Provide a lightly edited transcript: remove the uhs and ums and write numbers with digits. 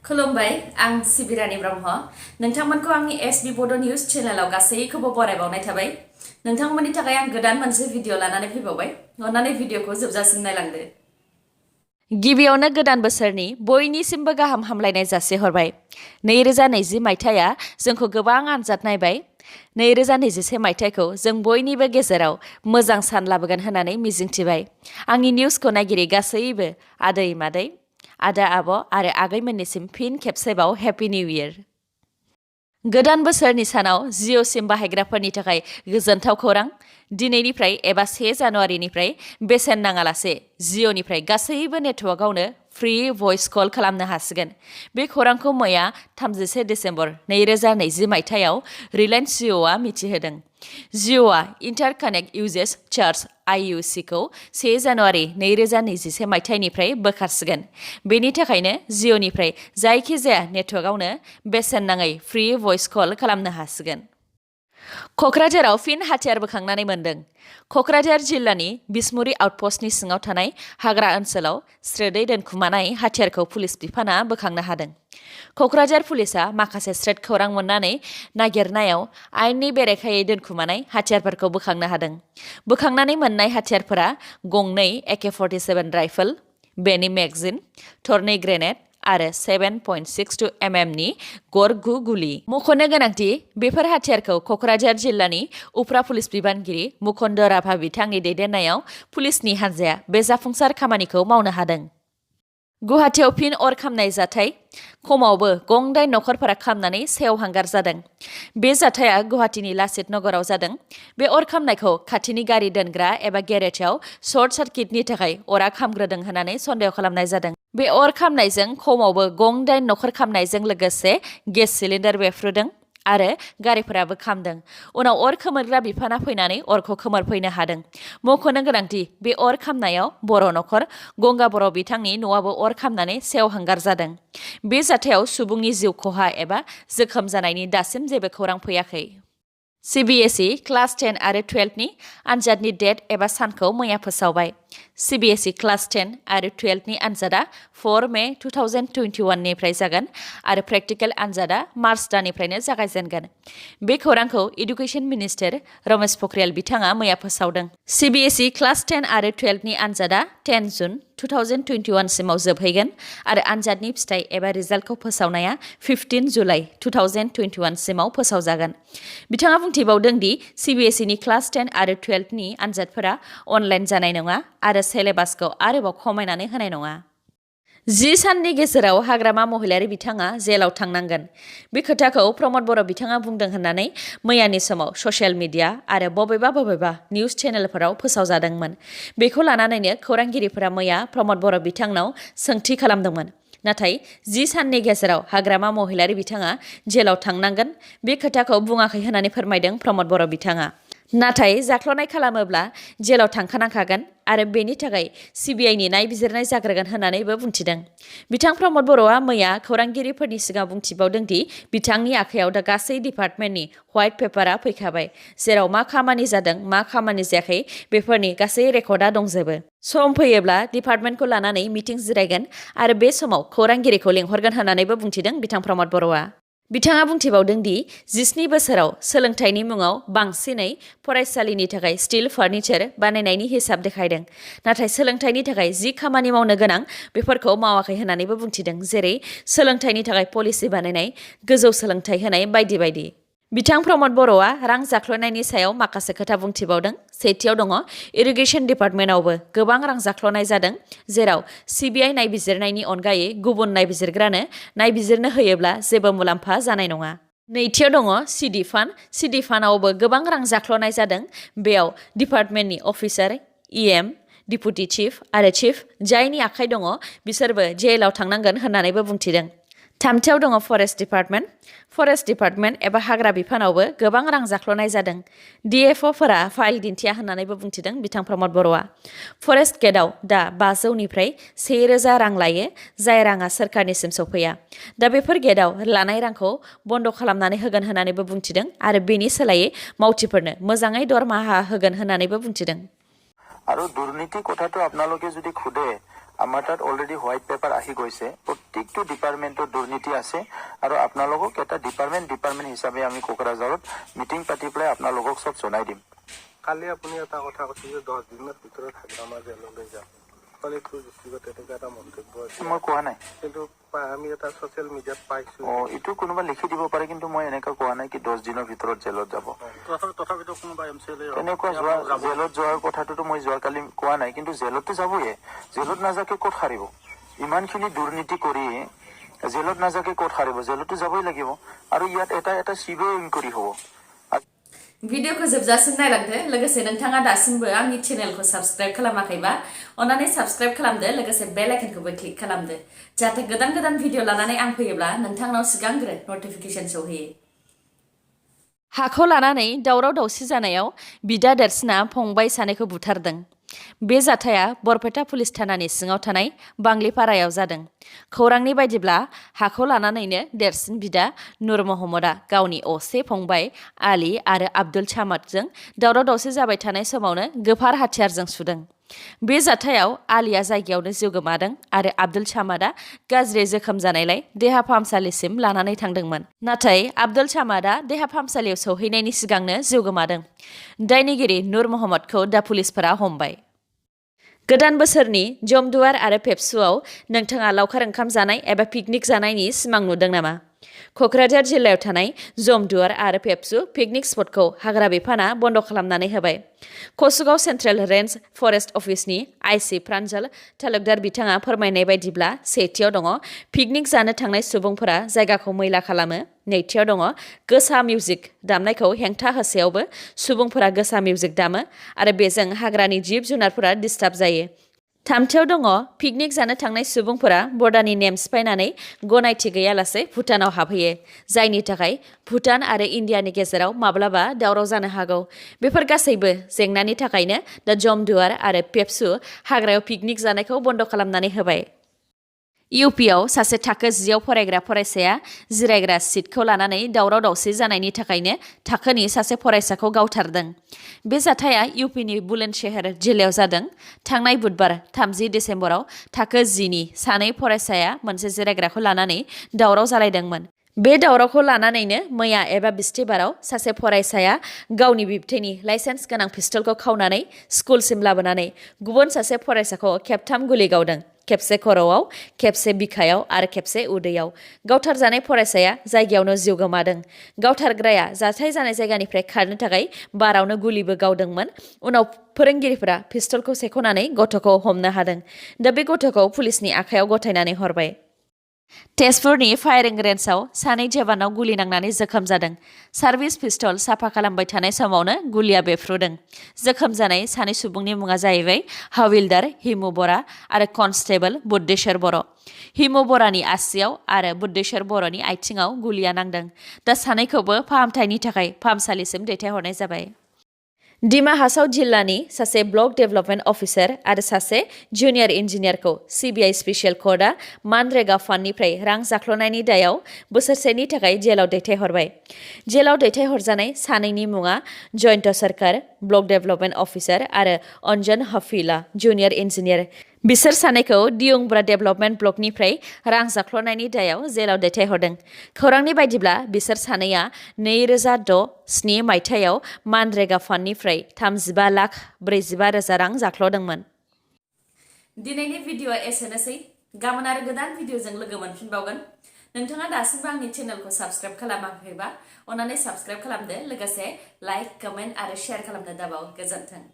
खुलुमबाय आं सिबिरानि ब्रह्म नोंथांमोनखौ आंनि एसबी बड' निउज चेनेलाव गासैखौबो बरायबावनाय थाबाय नोंथांमोननि थाखाय आं गोदान मोनसे भिडिअ लानानै फैबावबाय अन्नानै भिडिअखौ जोबजासिम नायलांदो गिबियावनो गोदान बोसोरनि बयनिसिमबो गाहाम हामलायनाय जासिहरबाय 2020 मायथाइया जोंखौ गोबां आनजाद नायबाय 2021 मायथाइखौ जों बयनिबो गेजेराव मोजां सान लाबोगोन होननानै मिजिंथिबाय आंनि निउजखौ नायगिरि गासैबो आदै मादै आदा आब' आरो आगैमोननिसिम फिन खेबसेबाव हेपि निउ इयार गोदान बोसोरनि सानाव जिअ सिम बाहायग्राफोरनि थाखाय गोजोनथाव खौरां दिनैनिफ्राय एबा 1 जानुवारिनिफ्राय बेसेन नाङालासे जिअनिफ्राय गासैबो नेटवर्कआवनो फ्रि भइस कल खालामनो हासिगोन बे खौरांखौ मैया 31 डिसेम्बर 2020 मायथाइयाव रिलायन्स जिअआ मिथिहोदों जिअआ इन्टारकानेक्ट इउजेस चार्ज IUC खौ 1 जानुवारि 2021 मायथाइनिफ्राय बोखारसिगोन बेनि थाखायनो जिअनिफ्राय जायखिजाया नेटवर्कआवनो बेसेन नाङै फ्रि भइस कल खालामनो हासिगोन क'क्राझाराव फिन हाथियार बोखांनानै मोन्दों क'क्राझार जिल्लानि बिसमुरि आउटपस्टनि सिङाव थानाय हाग्रा ओनसोलाव स्रोदै दोनखुमानाय हाथियारखौ पुलिस बिफाना बोखांनो हादों क'क्राझार पुलिसा माखासे स्रोद खौरां मोननानै नागिरनायाव आयेननि बेरेखायै दोनखुमानाय हाथियारफोरखौ बोखांनो हादों बोखांनानै मोननाय हाथियारफोरा गंनै AK-47 राइफल बेनि मेगजिन थरनै ग्रेनेड आरो 7.62 mm नि गर 9 गुलि मख'नो गोनांथि बेफोर हाथियारखौ क'क्राझार जिल्लानि उफ्रा पुलिस बिबानगिरि मुकुन्द राभा बिथांनि दैदेननायाव पुलिसनि हान्जाया बे जाफुंसार खामानिखौ मावनो हादों गुवाहाटीआव फिन अर खामनाय जाथाय खमावबो गंदाइन नखरफोरा खामनानै सेवहांगार जादों बे जाथाया गुवाहाटीनि लाचित नगराव जादों बे अर खामनायखौ खाथिनि गारि दोनग्रा एबा गेरेजाव सर्ट सार्किटनि थाखाय अरा खामग्रोदों होननानै सन्देह खालामनाय जादों बे अर खामनायजों खमावबो गंदाइन नखर खामनायजों लोगोसे गेस सिलिन्डार बेफ्रुदों आरो गारिफोराबो खामदों उनाव अर खोमोरग्रा बिफाना फैनानै अरखौ खोमोरफैनो हादों मख'नो गोनांथि बे अर खामनायाव बर' नखर गंगा बर' बिथांनि न'आबो अर खामनानै सेवहांगार जादों बे जाथायाव सुबुंनि जिउ खहा एबा जोखोम जानायनि दासिम जेबो खौरां फैयाखै CBSE क्लास 10 आरो 12 नि आनजादनि डेट एबा सानखौ मैया फोसावबाय CBSE क्लास 10 आरो 12 नि आनजादा 4 मे 2021 निफ्राय जागोन आरो प्रेक्टिकेल आनजादा मार्च दाननिफ्रायनो जागायजेनगोन बे खौरांखौ एडुकेशन मिनिस्टार रमेश पखरियाल बिथाङा मैया फोसावदों CBSE क्लास 10 आरो 12 नि आनजादा 10 जुन 2021 सिमाव जोबहैगोन आरो आनजादनि फिथाइ एबा रिजाल्टखौ फोसावनाया 15 जुलाइ 2021 सिमाव फोसावजागोन बिथाङा बुंथिबावदों दि CBSE नि क्लास 10 आरो 12 नि आनजादफोरा अनलाइन जानाय नङा आरो सिलेबासखौ आरोबाव खमायनानै होनाय नङा 10 साननि गेजेराव हाग्रामा महिलारि बिथाङा जेलाव थांनांगोन बे खोथाखौ प्रमद बर' बिथाङा बुंदों होननानै मैयानि समाव ससियेल मिडिया आरो बबेबा निउज चेनेलफोराव फोसावजादोंमोन बेखौ लानानैनो खौरांगिरिफोरा मैया प्रमद बर' बिथांनाव सोंथि खालामदोंमोन नाथाय 10 साननि गेजेराव हाग्रामा महिलारि बिथाङा जेलाव थांनांगोन बे खोथाखौ बुङाखै होननानै फोरमायदों प्रमद बर' बिथाङा नाथाय जाख्ल'नाय खालामोब्ला जेलाव थांखानांखागोन आरो बेनि थाखाय CBIनि नायबिजिरनाय जाग्रोगोन होननानैबो बुंथिदों बिथां प्रमद बर'आ मैया खौरांगिरिफोरनि सिगाङाव बुंथिबावदों दि बिथांनि आखायाव दा गासै डिपार्टमेन्टनि व्हाइट पेपारआ फैखाबाय जेराव मा खामानि जादों मा खामानि जायाखै बेफोरनि गासै रेकर्डआ दंजोबो सम फैयोब्ला डिपार्टमेन्टखौ लानानै मिटिं जिरायगोन आरो बे समाव खौरांगिरिखौ लेंहरगोन होननानैबो बुंथिदों बिथां प्रमद बर'आ बिथाङा बुंथिबावदों दि 17 बोसोराव सोलोंथाइनि मुङाव बांसिनै फरायसालिनि थाखाय स्टिल फार्निचार बानायनायनि हिसाब देखायदों नाथाय सोलोंथाइनि थाखाय जि खामानि मावनो गोनां बेफोरखौ मावाखै होननानैबो बुंथिदों जेरै सोलोंथाइनि थाखाय पलिसि बानायनाय गोजौ सोलोंथाइ होनाय बायदि बायदि बिथां प्रमद बर'आ रां जाख्ल'नायनि सायाव माखासे खोथा बुंथिबावदों सेथियाव दङ इरिगेशन डिपार्टमेन्टआवबो गोबां रां जाख्ल'नाय जादों जेराव CBI नायबिजिरनायनि अनगायै गुबुन नायबिजिरग्रानो नायबिजिरनो होयोब्ला जेबो मुलाम्फा जानाय नङा नैथियाव दङ सिडि फान्डआवबो गोबां रां जाख्ल'नाय जादों बेयाव डिपार्टमेन्टनि अफिसार EM डिपुटि चिफ आरो चिफ जायनि आखाइ दङ बिसोरबो जेलाव थांनांगोन होननानैबो बुंथिदों थामथियाव दङ फरेस्ट डिपार्टमेन्ट एबा हाग्रा बिफानावबो गोबां रां जाख्ल'नाय जादों DFOफोरा फाइल दिन्थिया होननानैबो बुंथिदों बिथां प्रमद बर'आ फरेस्ट गेटआव दा 500 निफ्राय 1000 रां लायो जाय राङा सोरखारनिसिम सफैया दा बेफोर गेटआव लानाय रांखौ बन्द खालामनानै होगोन होननानैबो बुंथिदों आरो बेनि सोलायै मावथिफोरनो मोजाङै दरमाहा होगोन होननानैबो बुंथिदों আৰু দুৰ্নীতি কথাটো আপোনালোকে যদি খুদে আমাৰ তাত অলৰেডি হোৱাইট পেপাৰ আহি গৈছে প্ৰত্যেকটো ডিপাৰ্টমেণ্টৰ দুৰ্নীতি আছে আৰু আপোনালোকক এটা ডিপাৰ্টমেণ্ট হিচাপে আমি কোকৰাঝাৰত মিটিং পাতি পেলাই আপোনালোকক চব জনাই দিম কালি আপুনি এটা কথা কৈছে যে 10 দিনৰ ভিতৰত হাগ্ৰামা জেললৈ যাম কলেজপুৰ ডিষ্ট্ৰিক্টত এনেকুৱা এটা মন্তব্য আছে মই কোৱা নাই কিন্তু আমি এটা ছ'চিয়েল মিডিয়াত পাইছো এইটো কোনোবা লিখি দিব পাৰে কিন্তু মই এনেকুৱা কোৱা নাই কি 10 দিনৰ ভিতৰত জেলত যাব তথাপিতো কোনোবা এমচিএলএ তেনেকুৱা জেলত যোৱাৰ কথাটোতো মই যোৱাকালি কোৱা নাই কিন্তু জেলততো যাবয়ে জেলত নাযাকে ক'ত হাৰিব ইমানখিনি দুৰ্নীতি কৰি জেলত নাযাকে ক'ত হাৰিব জেলতো যাবই লাগিব আৰু ইয়াত এটা সিবিআই ইনকুৱাৰি হ'ব भिडिअखौ जोबजासिम नायलांदो लोगोसे नोंथाङा दासिमबो आंनि चेनेलखौ साबस्क्राइब खालामाखैबा अन्नानै साबस्क्राइब खालामदो लोगोसे बेल आइकनखौबो क्लिक खालामदो जाहाथे गोदान भिडिअ लानानै आं फैयोब्ला नोंथांनाव सिगांग्रो नटिफिकेसन सौहैयो हाखौ लानानै दावराव दावसि जानायाव बिदा देरसिना फंबाय सानैखौ बुथारदों बे जाथाया बरपेटा पुलिस थानानि सिङाव थानाय बांग्लिपारायाव जादों खौरांनि बायदिब्ला हाखौ लानानैनो देरसिन बिदा नुर महम्मदआ गावनि असे फंबाय आली आरो आब्दुल सामादजों दावराव दावसि जाबाय थानाय समावनो गोफार हाथियारजों सुदों बे जाथायाव आलिया जायगायावनो जिउ गोमादों आरो आब्दुल सामादआ गाज्रि जोखोम जानायलाय देहा फाहामसालिसिम लानानै थांदोंमोन नाथाय आब्दुल सामादआ देहा फाहामसालियाव सौहैनायनि सिगांनो जिउ गोमादों दायनिगिरि नुर महम्मदखौ दा पुलिसफोरा हमबाय गोदान बोसोरनि जमदुवार आरो पेप्सुआव नोंथाङा लावखार ओंखाम जानाय एबा पिकनिक जानायनि सिमां नुदों नामा क'क्राझार जिल्लायाव थानाय जमदुवार आरो पेप्सु पिकनिक स्पटखौ हाग्रा बिफाना बन्द खालामनानै होबाय कसुगाव सेन्ट्रेल रेन्ज फरेस्ट अफिसनि आइसि प्रान्जल तालुकदार बिथाङा फोरमायनाय बायदिब्ला सेथियाव दङ पिकनिक जानो थांनाय सुबुंफोरा जायगाखौ मैला खालामो नैथियाव दङ गोसा मिउजिक दामनायखौ हेंथा होसेयावबो सुबुंफोरा गोसा मिउजिक दामो आरो बेजों हाग्रानि जिब जुनारफोरा डिस्टार्ब जायो थामथियाव दङ पिकनिक जानो थांनाय सुबुंफोरा बर्डारनि नेम सिफायनानै गनायथि गैयालासे भुटानाव हाबहैयो जायनि थाखाय भुटान आरो इन्डियानि गेजेराव माब्लाबा दावराव जानो हागौ बेफोर गासैबो जेंनानि थाखायनो दा जमदुवार आरो पेप्सु हाग्रायाव पिकनिक जानायखौ बन्द खालामनानै होबाय इउपिआव सासे थाखो 10आव फरायग्रा फरायसाया जिरायग्रा सिटखौ लानानै दावराव दावसि जानायनि थाखायनो थाखोनि सासे फरायसाखौ गावथारदों बे जाथाया इउपिनि बुलन्दशहर जिल्लायाव जादों थांनाय बुधबार 30 डिसेम्बराव थाखो 10नि सानै फरायसाया मोनसे जिरायग्राखौ लानानै दावराव जालायदोंमोन बे दावरावखौ लानानैनो मैया एबा बिस्थिबाराव सासे फरायसाया गावनि बिबथैनि लाइसेन्स गोनां पिस्तलखौ खावनानै स्कुलसिम लाबोनानै गुबुन सासे फरायसाखौ खेबथाम गुलि गावदों खेबसे खर'आव खेबसे बिखायाव आरो खेबसे उदैयाव गावथारजानाय फरायसाया जायगायावनो जिउ गोमादों गावथारग्राया जाथाय जानाय जायगानिफ्राय खारनो थाखाय बारावनो गुलिबो गावदोंमोन उनाव फोरोंगिरिफोरा पिस्तलखौ सेख'नानै गथ'खौ हमनो हादों दा बे गथ'खौ पुलिसनि आखायाव गथायनानै हरबाय तेजपुरनि फायारिं रेन्जआव सानै जवानाव गुलि नांनानै जोखोम जादों सार्भिस पिस्तल साफा खालामबाय थानाय समावनो गुलिया बेफ्रुदों जोखोम जानाय सानै सुबुंनि मुङा जाहैबाय हाविलदार हिमु बरा आरो कनस्टेबल बुद्धेश्वर बर' हिमु बरानि आसियाव आरो बुद्धेश्वर बर'नि आथिङाव गुलिया नांदों दा सानैखौबो फाहामथायनि थाखाय फाहामसालिसिम दैथायहरनाय जाबाय डिमा हासाव जिल्लानि सासे ब्लक डेभेलपमेन्ट अफिसार आरो सासे जुनियर इन्जिनियारखौ सिबिआइ स्पेसियेल कर्टआ मानरेगा फान्डनिफ्राय रां जाख्ल'नायनि दायाव बोसोरसेनि थाखाय जेलाव दैथायहरबाय जेलाव दैथायहरजानाय सानैनि मुङा जयन्त सरकार ब्लक डेभेलपमेन्ट अफिसार आरो अन्जन हफिला जुनियर इन्जिनियार बिसोर सानैखौ दियुंब्रा डेभेलपमेन्ट ब्लकनिफ्राय रां जाख्ल'नायनि दायाव जेलाव दैथायहरदों खौरांनि बायदिब्ला बिसोर सानैया 2006-07 मायथाइयाव मानरेगा फान्डनिफ्राय 35,45,000 रां जाख्ल'दोंमोन दिनैनि भिडिअआ एसेनोसै गाबोन आरो गोदान भिडिअजों लोगो मोनफिनबावगोन नोंथाङा दासिमबो आंनि चेनेलखौ साबस्क्राइब खालामाखैबा अन्नानै साबस्क्राइब खालामदो लोगोसे लाइक कमेन्ट आरो शेयार खालामनो दाबाव गोजोन्थों